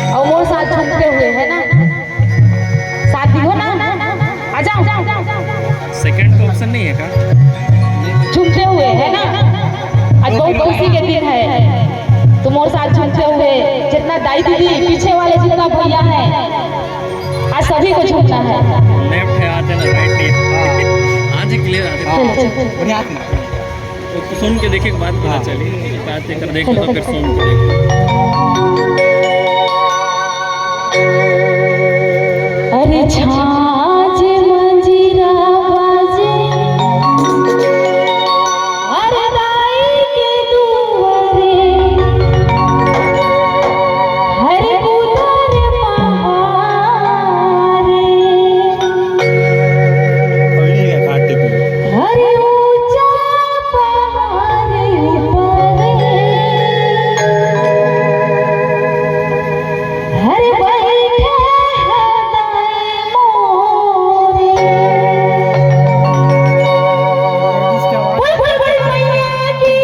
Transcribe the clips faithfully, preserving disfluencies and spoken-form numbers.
और मोर साथ झूमते हुए, है ना? साथ दिहो ना, आ जाओ। सेकंड का ऑप्शन नहीं है का? झूमते हुए, है ना? आज बहुत खुशी के दिन है, तो मोर साथ झूमते हुए जितना दाई दीदी, पीछे वाले जितना भैया है, आज सभी को झूमना है। लेफ्ट है, आते ना, राइट नहीं। हाँ जी, क्लियर आते। चलो, चलो। बढ़िया आते। तो सुन के देखे के बाद पता चली, बात एकर देख लो तो फिर सुन के देख। अरे छाछ मंजीरा बाजे, अरे दाई के दुआरे, हरे पुदर पहारे। हरे ऊंचा पहाड़ ऊपर, हरे बैठे हैं दाई मोरे। बोल, बोल, बोल, मैया की।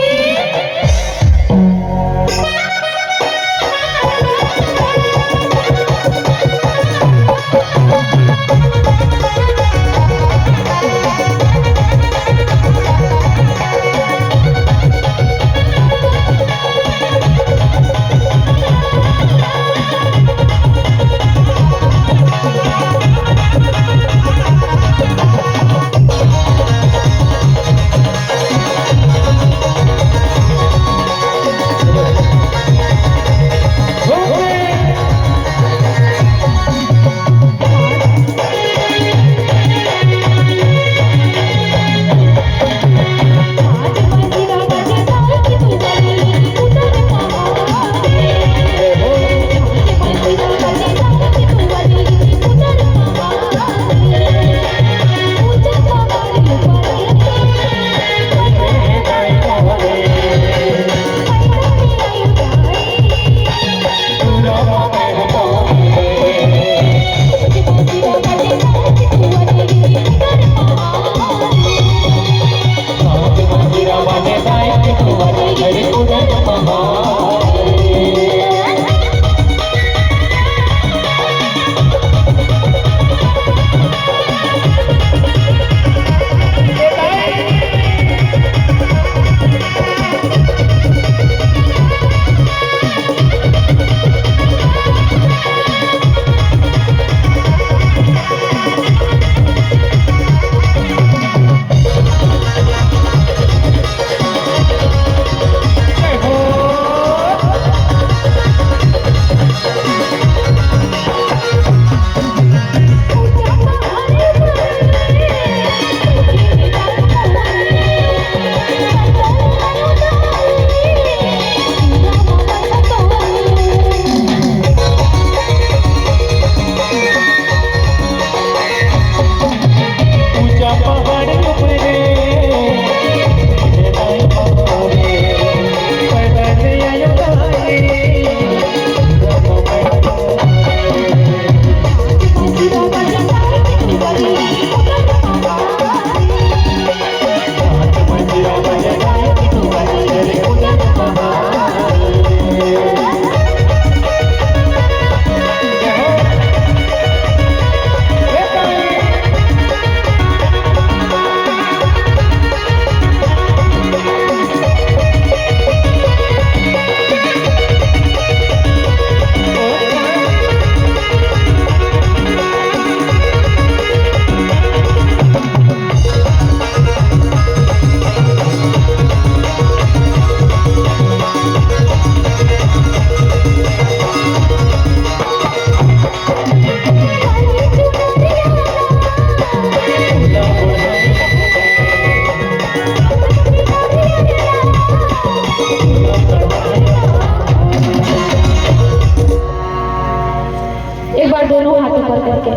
एक बार दोनों हाथ ऊपर करके,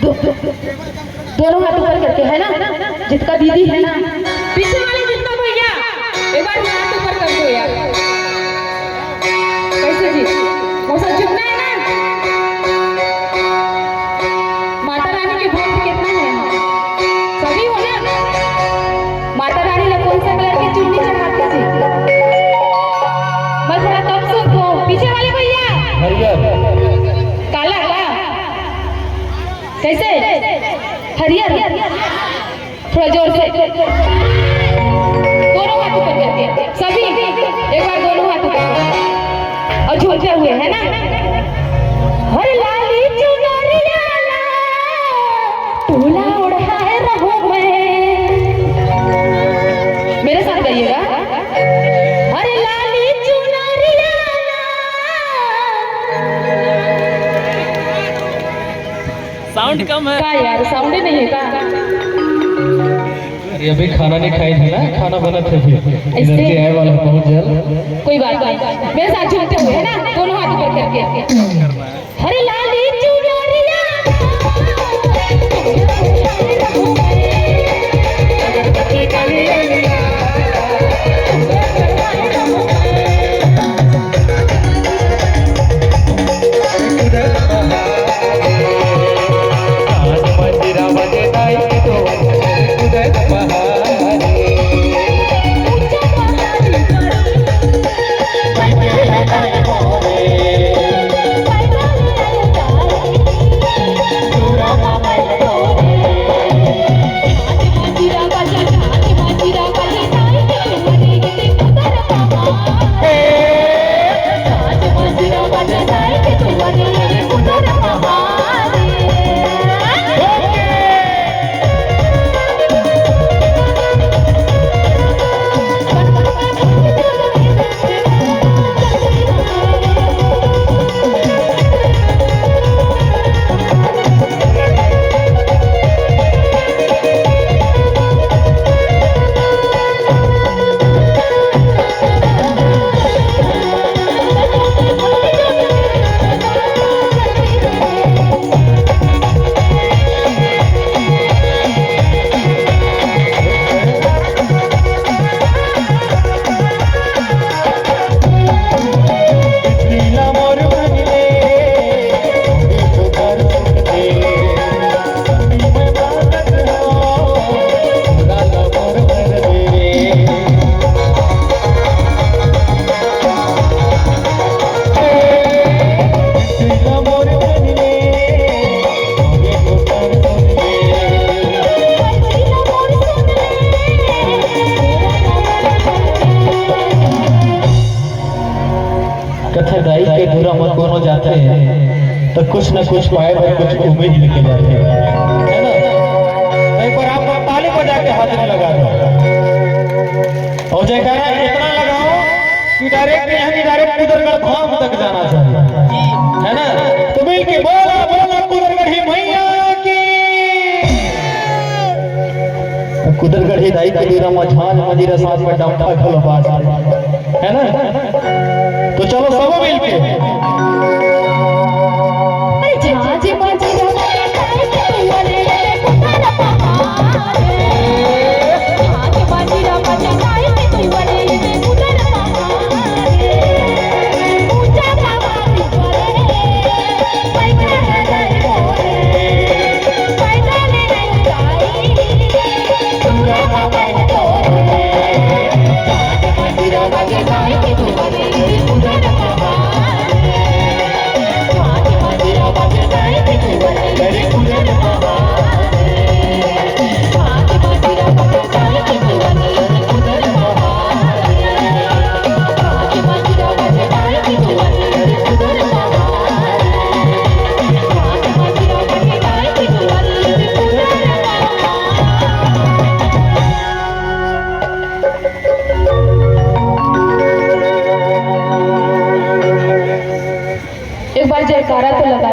दो-, दो-, दोनों हाथ ऊपर करके, है ना? जितका दीदी है ना, पीछे वाले जितना भैया, एक बार हाथ ऊपर कर दो यार। कैसे जी? मौसा झुकना है ना? माता रानी के भक्त कितना है? सभी हो ना? माता रानी ला कौन सा कलर की चुन्नी चढ़ाते जी? थोड़ा जोर से। दोनों हाथ ऊपर करके। सभी एक बार दोनों हाथ ऊपर। और झूमते हुए, है ना? हर लाली चुनरिया ला, टोला ओढ़ाए रहूं मैं। मेरे साथ गाइएगा। हर लाली चुनरिया ला। Sound कम है। का यार, sound ही नहीं है का? अरे, अभी खाना नहीं खाई थी ना, खाना बनत है फिर। ऐसे? Energy आए वाला है बहुत जल्द। कोई बात नहीं, मेरे साथ झूमते हुए, है ना, दोनों हाथ ऊपर करके। हरे लाली चुनरिया। कथे दाई के दुरा म कोनो जाथे, तो कुछ न कुछ पाए बर कुछ उम्मीद लेके जाथे, है ना? तो एक बार आप ताली बजा के हाजिरी लगा दो और जयकारा इतना लगाओ कि direct यहाँ direct कुदरगढ़ धाम तक जाना चाहिए, है ना? तो मिल के बोला, बोला कुदरगढ़ी मैया की। कुदरगढ़ी दाई के दुरा म झांझ मंजीरा साथ में डंफा घलो बाज, है ना? तो चलो सब मिलके। एक बार जयकारा तो लगा।